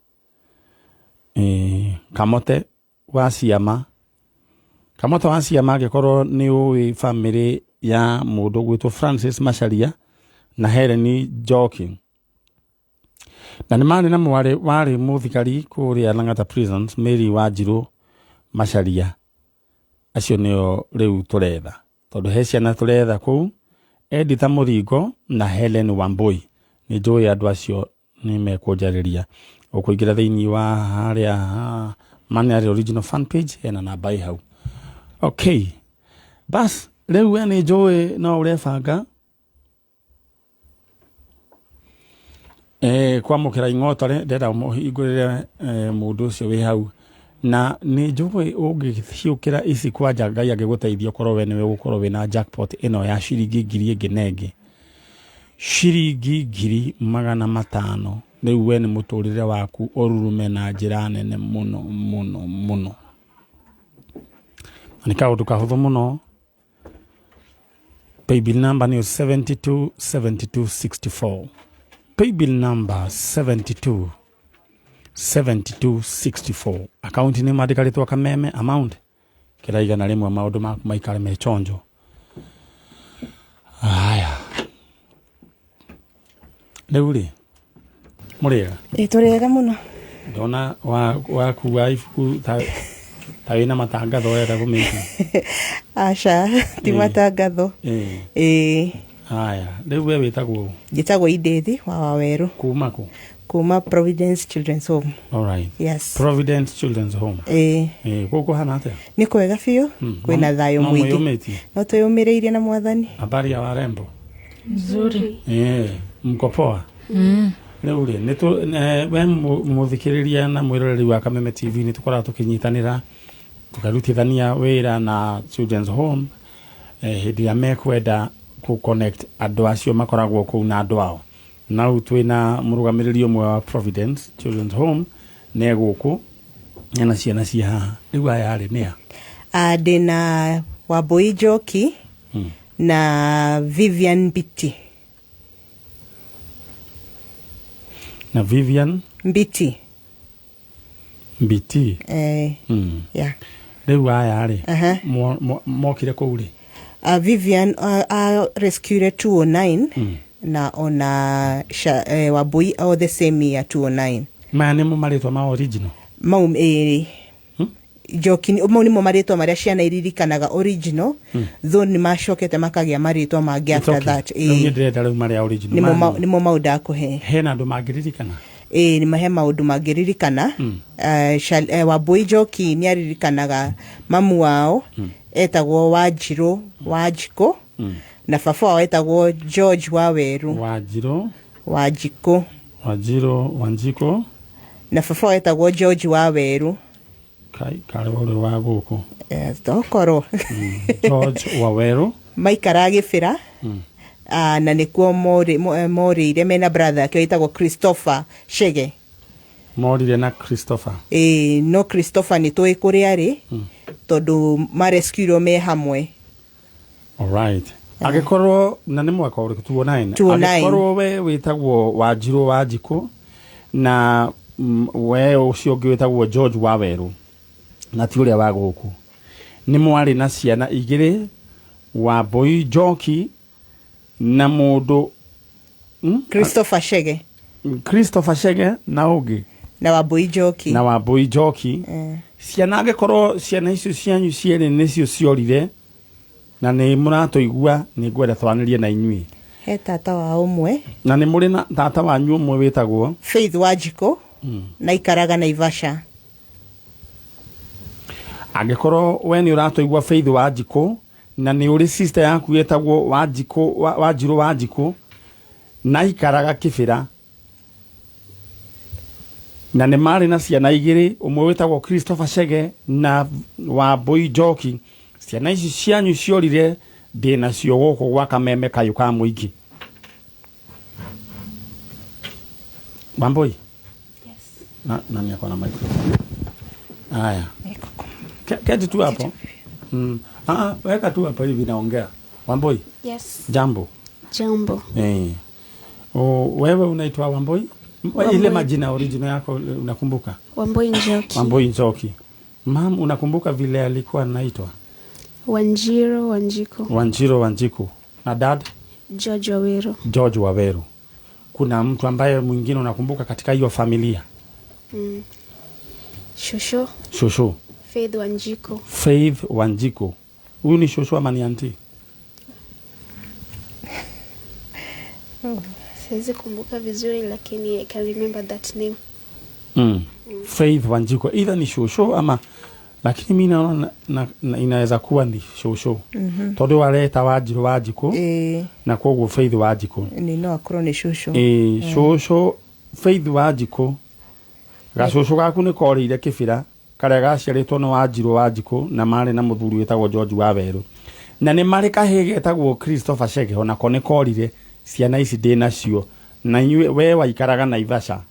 Speaker 1: Kamote wa Ciama. Kamote wa Ciama, angĩkorwo nĩ ũĩ family ya mũndũ ũgwĩtwo Francis Macharia na Helen Njoki, na nĩ marĩ na mwarĩ warĩ mũthigari kũrĩa Lang'ata Prisons, Mary Wanjirũ Macharia, acio nĩo rĩu tũretha, tondũ he ciana tũretha kũu, Editha Mũringo na Helen Wambui. Nĩ njũĩ andũ acio nĩ mekũnjarĩria. Ũkũingĩra thĩinĩ wa harĩa Maniari original fan page, hena namba ĩ hau. Okay, bas rĩu we nĩ njũĩ no ũrebanga kwamũkĩra ing'otore. Ndĩrenda ũhingũrĩre mũndũ ũcio wĩ hau, na nĩ njũĩ ũngĩhiũkĩra ici kwanja, Ngai angĩgũteithia ũkorwo we nĩwe ũgũkorwo wĩna jackpot ĩno ya ciringi ngiri ĩngĩ na ĩngĩ, ciringi 500,000. Rĩu we nĩ mũtũrĩre waku ũrurume na njĩra nene mũno mũno mũno. Na nĩ kaũndũ kahũthũ mũno. Paybill number nĩyo 72 72 64, paybill number 72 72 64, account nĩ mandĩka rĩtwa Kameme, amount kĩra 100, maũndũ maku maikare me chonjo. Haya, rĩu rĩ, mũrĩega?
Speaker 4: Ĩ, tũrĩega mũno.
Speaker 1: Ndona wakua ibuku ta wĩna matangatho ũrenda kũmĩka.
Speaker 4: Aca, ti matangatho. Ĩ.
Speaker 1: Haya, rĩu we wĩtagwo ũ?
Speaker 4: Njĩtagwo Indĩthi wa Wawerũ.
Speaker 1: Kuma kũ?
Speaker 4: Kuma Providence Children's Home.
Speaker 1: Alright.
Speaker 4: Yes.
Speaker 1: Providence Children's Home.
Speaker 4: Ĩ.
Speaker 1: Gũkũ kũhana atĩa?
Speaker 4: Nĩ kwega biũ. Kwĩna thayũ
Speaker 1: No
Speaker 4: mũingĩ.
Speaker 1: mwĩyũmĩtie?
Speaker 4: No twĩyũmĩrĩirie na Mwathani.
Speaker 1: Habari ya warembo?
Speaker 5: Nzuri.
Speaker 1: Mko poa? Rĩu rĩ, we mũthikĩrĩria na mwĩroreri wa Kameme TV, nĩ tũkoragwo tũkĩnyitanĩra tũkarutithania wĩra na Children's Home hĩndĩ ĩrĩa mekwenda kũ connect andũ acio makoragwo kũu na andũ ao. Na rĩu twĩna mũrũgamĩrĩri ũmwe wa Providence Children's Home ne gũkũ ena ciana cia haha. Rĩu aya rĩ, nĩa?
Speaker 4: Ndĩna Wambui Njoki na Vivian Mbiti.
Speaker 1: Na Vivian
Speaker 4: Mbiti.
Speaker 1: Mbiti.
Speaker 4: Eh, yeah.
Speaker 1: Rĩu aya rĩ,
Speaker 4: Aha.
Speaker 1: mokire kũu rĩ?
Speaker 4: Vivian rescued 209 na ona Wambui all the same year 209.
Speaker 1: Maya nĩmo marĩtwa ma original?
Speaker 4: Mau ĩrĩ. Njoki mau nĩmo marĩtwa marĩa ciana iririkanaga original, though nĩ macokete makagĩa marĩtwa mangĩ
Speaker 1: It's
Speaker 4: after
Speaker 1: okay.
Speaker 4: that.
Speaker 1: Rĩu niĩ
Speaker 4: Ĩĩ.
Speaker 1: ndĩrenda rĩu marĩa original.
Speaker 4: Nĩmo
Speaker 1: Maya
Speaker 4: nĩmo mau ndakũhe.
Speaker 1: Hena andũ mangĩririkana?
Speaker 4: Ĩĩ, nĩ he maũndũ mangĩririkana. Wambui Njoki nĩ aririkanaga mamu wao etagwo Wanjirũ Wanjikũ. Na baba wao etagwo George Waweru.
Speaker 1: Wanjirũ.
Speaker 4: Wanjikũ.
Speaker 1: Wanjirũ Wanjikũ.
Speaker 4: Na baba wao etagwo George Waweru.
Speaker 1: Kai karĩ ũrĩ wa gũkũ?
Speaker 4: Tokorwo.
Speaker 1: George Waweru.
Speaker 4: Maikaraga Gĩbĩra. Na nĩkuo morĩire mena brother yake wĩtagwo Christopher Chege.
Speaker 1: Morire na Christopher.
Speaker 4: Ĩĩ, no Christopher nĩ tũĩ kũrĩa arĩ, tondũ marescuirwo me hamwe.
Speaker 1: Alright. Angĩkorwo na nĩ mwaka ũrĩkũ? 209?
Speaker 4: 209.
Speaker 1: Angĩkorwo we wĩtagwo Wanjirũ Wanjikũ na we ũcio ũngĩ wĩtagwo George Waweru na ti ũrĩa wa gũkũ, nĩ mwarĩ na ciana igĩrĩ, Wambui Njoki na mũndũ
Speaker 4: Christopher Chege.
Speaker 1: Christopher Chege na ũngĩ
Speaker 4: na Wambui Njoki.
Speaker 1: Na Wambui Njoki. Ciana, angĩkorwo ciana icio cianyu cierĩ nĩcio ciorire na nĩ mũratũigua, nĩ ngwenda twaranĩrie na inyuĩ.
Speaker 4: He tata wao ũmwe.
Speaker 1: Na nĩ mũrĩ na tata wanyu ũmwe wĩtagwo
Speaker 4: Faith Wanjikũ, na ikaraga Naivasha.
Speaker 1: Angĩkorwo we nĩ ũratũigua, Faith Wanjikũ, na nĩ ũrĩ sister yaku ĩtagwo Wanjikũ, Wanjirũ Wanjikũ na ikaraga Kĩbĩra, na nĩ marĩ na ciana igĩrĩ, ũmwe wĩtagwo Christopher Chege na Wambui Njoki, ciana ici cianyu ciorire, ndĩ nacio gũkũ gwa Kameme kayũ ka mũingĩ. Wambui?
Speaker 2: Yes.
Speaker 1: Na nani ako na microphone? Haya. Keti tu hapo. Ah, weka tu hapo hivi naongea. Wambui?
Speaker 2: Yes.
Speaker 1: Jambo.
Speaker 2: Jambo.
Speaker 1: Eh. O, wewe unaitwa Wambui?
Speaker 2: Wambui.
Speaker 1: Ile majina original yako unakumbuka?
Speaker 2: Wambui Njoki.
Speaker 1: Wambui Njoki. Mam, unakumbuka vile alikuwa anaitwa?
Speaker 2: Wanjiro Wanjiku.
Speaker 1: Wanjiro Wanjiku. Na dad?
Speaker 2: George Waweru.
Speaker 1: George Waweru. Kuna mtu ambaye mwingine unakumbuka katika hiyo familia?
Speaker 2: Shosho.
Speaker 1: Shosho.
Speaker 2: Faith Wanjiku.
Speaker 1: Faith Wanjiku. Huyu ni shosho ama ni auntie?
Speaker 2: Siwezi kumbuka vizuri, lakini I can remember that name.
Speaker 1: Faith Wanjiku. Either ni shosho ama, lakini mimi naona na inaweza kuwa ni shosho. Tondũ wareta Wanjirũ Wanjikũ na koguo Faith Wanjikũ.
Speaker 4: Nĩ no akorwo nĩ shosho.
Speaker 1: Shosho Faith Wanjikũ. Gacũcũ gaku nĩ korĩire Kĩbĩra karĩa gaciarĩtwo nĩ Wanjirũ Wanjikũ na marĩ na mũthuri wĩtagwo George Waweru. Na nĩ marĩ kahĩĩ getagwo Christopher Chege, onako nĩ korire. Ciana ici ndĩ nacio. Na inyuĩ, we waikaraga Naivasha?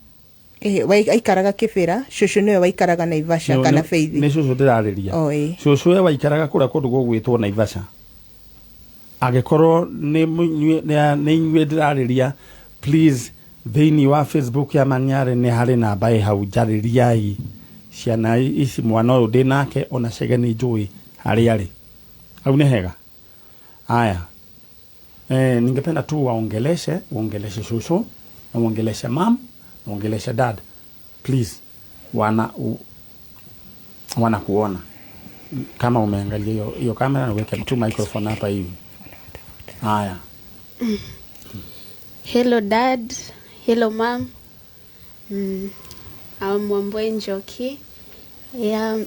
Speaker 4: Aikaraga Kĩbĩra, cũcũ nĩwe waikaraga Naivasha kana Faith?
Speaker 1: Nĩ cũcũ ndĩrarĩria.
Speaker 4: Oh, ĩĩ.
Speaker 1: Cũcũ we waikaraga kũrĩa kũndũ gũgwĩtwo Naivasha. Angĩkorwo nĩ inyuĩ ndĩrarĩria, please, thĩinĩ wa Facebook ya Maniare nĩ harĩ namba ĩ hau, njarĩriai ciana ici, mwana ũyũ ndĩ nake ona Chege nĩ njũĩ harĩa arĩ. Hau nĩ hega. Haya. Ningependa tu waongeleshe, uongeleshe shosho, na uongeleshe mam, na uongeleshe dad. Please, wana kuona. Kama umeangalia hiyo kamera, uweke tu microphone hapa hivi. Haya.
Speaker 2: Hello dad, hello mom. I'm Wambui Njoki. Yeah,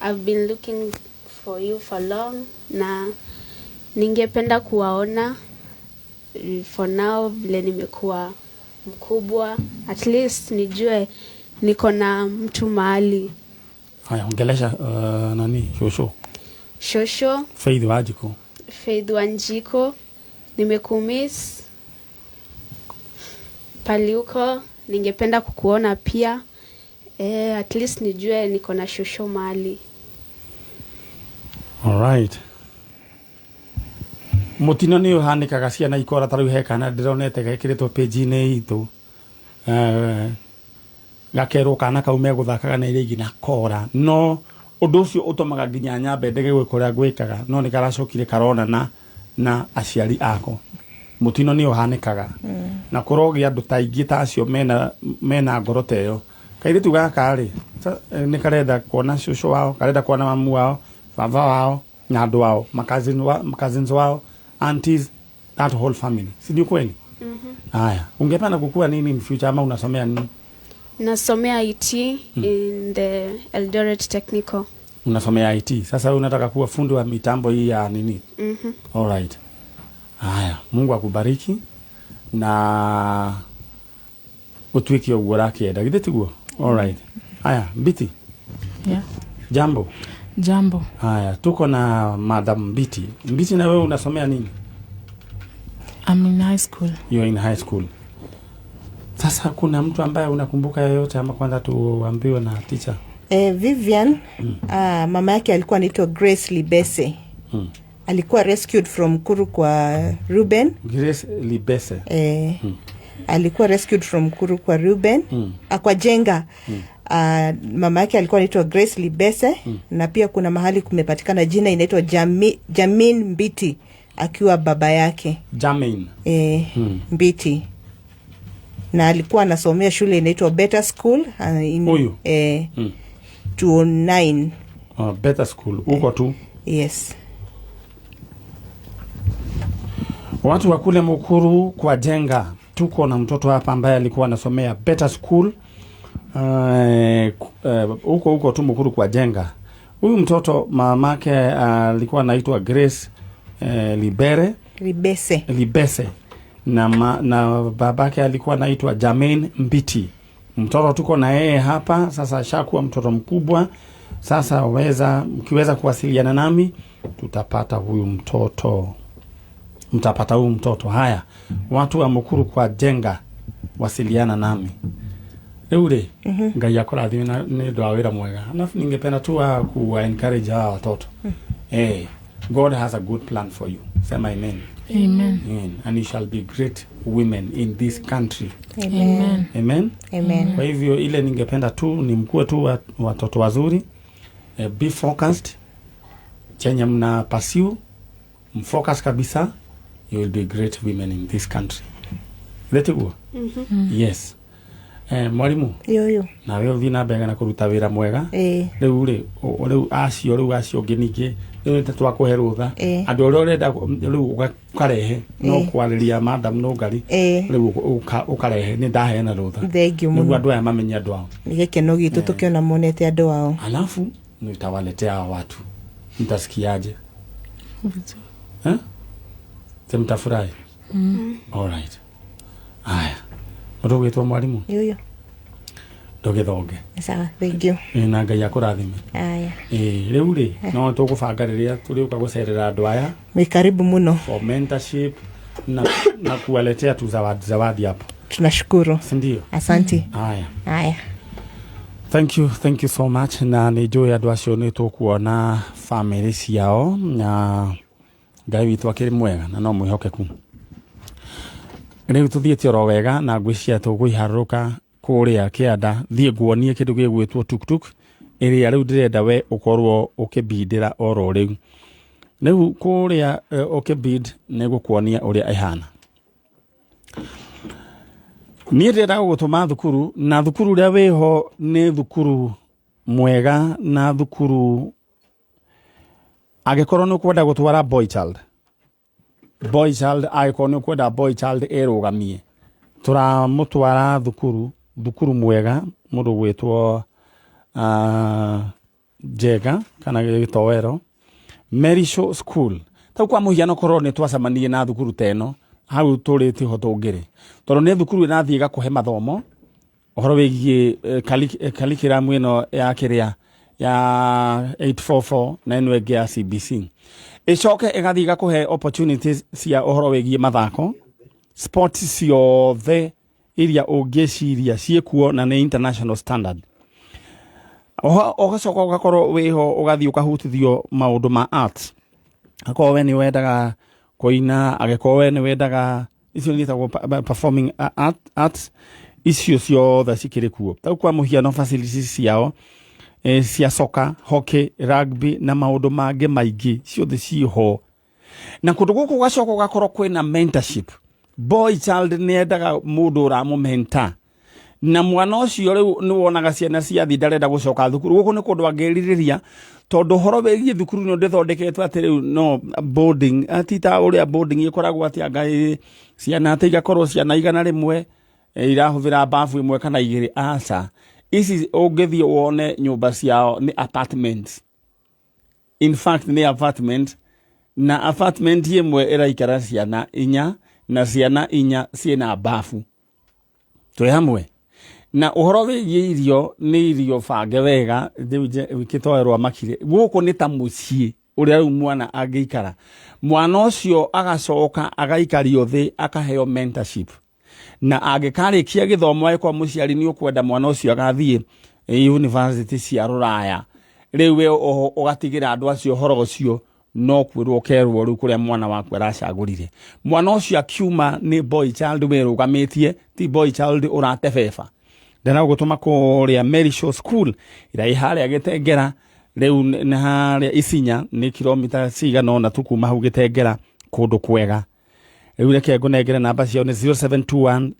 Speaker 2: I've been looking for you for long, na ningependa kuwaona for now vile nimekuwa mkubwa, at least nijue niko na mtu mahali.
Speaker 1: Haya, ongelesha nani, shosho.
Speaker 2: Shosho.
Speaker 1: Faith Wanjiku.
Speaker 2: Faith Wanjiku, nimekumiss pali uko, ningependa kukuona pia. At least nijue niko na shosho mahali.
Speaker 1: All right. Mutino ni uhanikaga ciana ikora, ta riu he kana ndironete gekiritwo page-inĩ itũ, gakerwo kana kau megũthakaga na iria ingĩ na kora, no ũndũ ũcio ũtũmaga nginya nyambe ndege gwĩka ũrĩa ngwĩkaga, no nĩ karacokire karonana na aciari ako. Mũtino nĩ ũhanĩkaga na kũrogĩa andũ ta aingĩ ta acio mena ngoro ta ĩyo. Kairĩtu gaka rĩ, nĩ karenda kuona cũcũ wao, karenda kuona mamu wao, baba wao na andũ ao, cousins wao, aunties, that whole family, si ni kweli? Haya, ungependa kukua nini in future, ama unasomea nini?
Speaker 2: Nasomea IT in the Eldoret Technical.
Speaker 1: Unasomea IT. Sasa wewe unataka kuwa fundi wa mitambo hii ya nini? All right. Haya, Mungu akubariki na utuike ũguo ũrakĩenda, githĩ tiguo? All right. Haya, Mbiti.
Speaker 5: Yeah.
Speaker 1: Jambo.
Speaker 5: Jambo.
Speaker 1: Haya, tuko na Madam Mbiti. Mbiti, na wewe unasomea nini?
Speaker 5: I'm in high school.
Speaker 1: You're in high school. Sasa kuna mtu ambaye unakumbuka yoyote ama kwanza tuambiwe na teacher?
Speaker 4: Vivian, mama yake alikuwa anaitwa Grace Libese. Alikuwa rescued from Mukuru kwa Ruben.
Speaker 1: Grace Libese.
Speaker 4: Alikuwa rescued from Mukuru kwa Ruben, kwa Jenga. Mama yake alikuwa anaitwa Grace Libese, na pia kuna mahali kumepatikana jina inaitwa Jamin Mbiti akiwa baba yake.
Speaker 1: Jamin.
Speaker 4: Mbiti, na alikuwa anasomea shule inaitwa Better School in,
Speaker 1: Huyu?
Speaker 4: 209.
Speaker 1: Oh, Better School huko tu.
Speaker 4: Yes.
Speaker 1: Watu wa kule Mukuru kwa Jenga, tuko na mtoto hapa ambaye alikuwa anasomea Better School huko huko tu Mukuru kwa Jenga. Huyu mtoto mamake alikuwa anaitwa Grace Libere.
Speaker 4: Libese.
Speaker 1: Libese na babake alikuwa anaitwa Jamin Mbiti. Mtoto tuko na yeye hapa sasa, ashakuwa mtoto mkubwa sasa. Mkiweza kuwasiliana nami tutapata huyu mtoto, mtapata huyu mtoto. Haya, watu wa Mukuru kwa Jenga, wasiliana nami rĩu rĩ. Ngai akũrathime na nĩ ũndũ wa wĩra mwega. Alafu ningependa tu wa kuwa encourage hawa watoto. God has a good plan for you. Sema amen.
Speaker 5: Amen.
Speaker 1: Amen. And you shall be great women in this country.
Speaker 5: Amen.
Speaker 1: Amen.
Speaker 4: Amen.
Speaker 1: Kwa hivyo ile ningependa tu ni mkuwe tu watoto wazuri, be focused, chenye mna pursue, mfocus kabisa, you will be great women in this country. Letiguo? Yes. Mwarimu.
Speaker 4: Yoyo.
Speaker 1: Nawe ũthiĩ na mbere na kũruta wĩra mwega. Rĩu rĩ, rĩu acio, rĩu acio ũngĩ ningĩ rĩu nĩ twakũhe rũtha. Andũ arĩa ũrenda rĩu ũkarehe no kwarĩria madam no ngari. Rĩu ũkarehe, nĩ ndaheana rũtha
Speaker 4: Thank you
Speaker 1: nĩguo
Speaker 4: mũno.
Speaker 1: Andũ aya mamenye andũ ao.
Speaker 4: Nĩ gĩkeno gitũ tũkĩona monete andũ ao.
Speaker 1: Alafu nitawaletea hawa watu, mtasikiaje?
Speaker 5: Vizuri.
Speaker 1: Eh? Si mtafurahi? Alright. Haya, mũndũ mwarimu.
Speaker 4: Yoyo.
Speaker 1: Ndũgĩthonge.
Speaker 4: Sawa, thank you.
Speaker 1: Ĩ, na Ngai akũrathime.
Speaker 4: Aya.
Speaker 1: Ĩ, rĩu rĩ, no tũgũbanga rĩrĩa tũrĩũka gũcerera andũ aya
Speaker 4: Mwĩ karibu mũno.
Speaker 1: For mentorship na kuwaletea tu zawadi zawadi hapo.
Speaker 4: Tunashukuru.
Speaker 1: Si ndio?
Speaker 4: Asante.
Speaker 1: Haya.
Speaker 4: Aya.
Speaker 1: Thank you, thank you so much. Na nĩ njũĩ andũ acio nĩ tũkuona famĩlĩ ciao, na Ngai witũ akĩrĩ mwega na no mwĩhokeku. Rĩu tũthiĩte oro wega na ngwĩciria tũkũiharũrũka kũrĩa kĩanda, thiĩ nguonie kĩndũ gĩgwĩtwo tuktuk ĩrĩa rĩu ndĩrenda we ũkorwo ũkĩbindĩra oro rĩu. Rĩu kũrĩa ũkĩbid nĩ gũkuonia ũrĩa ĩhana. Niĩ ndĩrenda gũgũtũma thukuru, na thukuru ũrĩa wĩho nĩ thukuru mwega, na thukuru angĩkorwo nĩ ũkwenda gũtwara boy child, boy child, angĩkorwo nĩ ũkwenda boy child ĩrũgamie, tũramũtwara thukuru mwega, mũndũ gwĩtwo Njega kana Gĩtoero Merisho School. Tau kwa mũhiano, korwo nĩ twacemanirie na thukuru ta ĩno hau tũrĩ, tiho tũngĩrĩ, tondũ nĩ thukuru ĩrathiĩ ĩgakũhe mathomo ũhoro wĩgiĩ curriculum ĩno ya kĩrĩa ya 844 na ĩno ĩngĩ ya CBC, ĩcoke ĩgathiĩ ĩgakũhe opportunities cia ũhoro wĩgiĩ mathako, sports ciothe iria ũngĩciria ciĩkuo, na nĩ international standard. Oho ũgacoka ũgakorwo wĩho, ũgathiĩ ũkahutithio maũndũ ma arts, akorwo we nĩ wendaga kũina, angĩkorwo we nĩ wendaga icio nĩ performing arts, icio ciothe cikĩrĩ kuo. Tau kwa mũhiano, facilities ciao cia soka, hockey, rugby na maũndũ mangĩ maingĩ ciothe ciĩho. Na kũndũ gũkũ ũgacoka ũgakorwo kwĩna mentorship. Boy child nĩ endaga mũndũ ũramũmenta, na mwana ũcio rĩu nĩ wonaga ciana ciathi ndarenda gũcoka thukuru. Gũkũ nĩ kũndũ angĩrirĩria, tondũ ũhoro wĩgiĩ thukuru nĩ ndĩthondeketwo atĩ rĩu no boarding, ti ta ũrĩa boarding ĩkoragwo atĩ anga ciana atĩ igakorwo ciana 100 irahũthĩra bafu ĩmwe kana igĩrĩ. Aca, ici ũngĩthiĩ wone nyũmba ciao nĩ apartments. In fact nĩ apartment, na apartment ĩmwe ĩraikara ciana inya, na ciana inya ciĩna bafu. Twĩ hamwe na ũhoro wĩgiĩ irio, nĩ irio bange wega rĩu kĩtoerwo makire gũkũ nĩ ta mũciĩ ũrĩa rĩu mwana angĩikara. Mwana ũcio agacoka agaikario thĩ, akaheo mentorship, na angĩkarĩkia gĩthomo, angĩkorwo mũciari nĩ ũkwenda mwana ũcio agathiĩ university cia rũraya, rĩu we ũgatigĩra andũ acio ũhoro ũcio, no kwĩrwo ũkerwo rĩu kũrĩa mwana waku aracagũrire. Mwana ũcio akiuma nĩ boy child wĩrũgamĩtie, ti boy child ũratebeba. Ndĩragũtũma kũrĩa Mary Shaw School ĩrĩa ĩ harĩa Gĩtengera. Rĩu nĩ harĩa Isinya, nĩ kilomita cigana ũna tu kuma hau Gĩtengera, kũndũ kwega. Rĩu reke ngũnengere namba ciao, nĩ 0721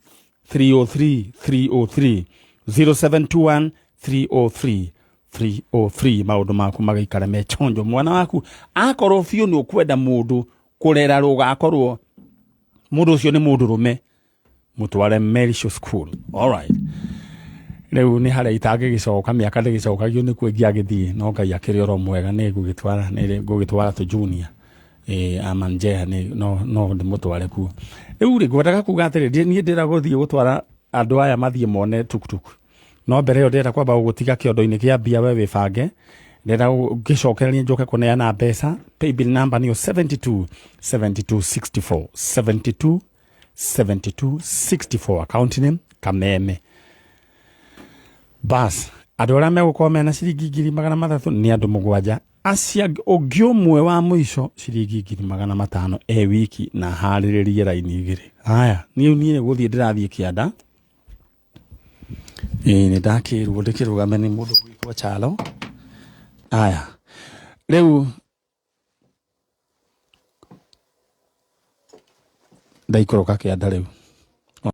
Speaker 1: 303 303, 0721 303 303. Maũndũ maku magaikara me chonjo. Mwana waku akorwo biũ nĩ ũkwenda mũndũ kũrera, rũgakorwo mũndũ ũcio nĩ mũndũ rũme, mũtware Mary Shaw School. Alright, rĩu nĩ harĩa itangĩgĩcoka, mĩaka ndĩgĩcokagio, nĩkuo ingĩagĩthiĩ, no Ngai akĩrĩ oro mwega, nĩ ngũgĩtwara, nĩ ngũgĩtwara tũ junior amanjeha nĩ no ndĩmũtware kuo. Rĩu rĩ, ngwendaga kuga atĩrĩ, niĩ ndĩra gũthiĩ gũtwara andũ aya mathiĩ mone tuktuk, no mbere ĩyo ndĩrenda kwamba gũgũtiga kĩondo-inĩ kĩa mbia, we wĩbange. Ndĩrenda ngĩcokereria njoke kũneana mbeca. Paybill number nĩyo 72 72 64, 72 72 64, account name Kameme. Bas, andũ arĩa megũkorwo mena ciringi 300,000 nĩ andũ mũgwanja. Acio angĩ, ũngĩ ũmwe wa mũico ciringi 500,000 e wiki, na harĩrĩrie raini igĩrĩ. Haya, niĩ gũthiĩ ndĩrathiĩ kĩanda. Ĩĩ, nĩ ndakĩrwo ndĩkĩrũgame nĩ mũndũ gwĩtwo Chalo. Aya, rĩu ndaikũrũka kĩanda rĩu.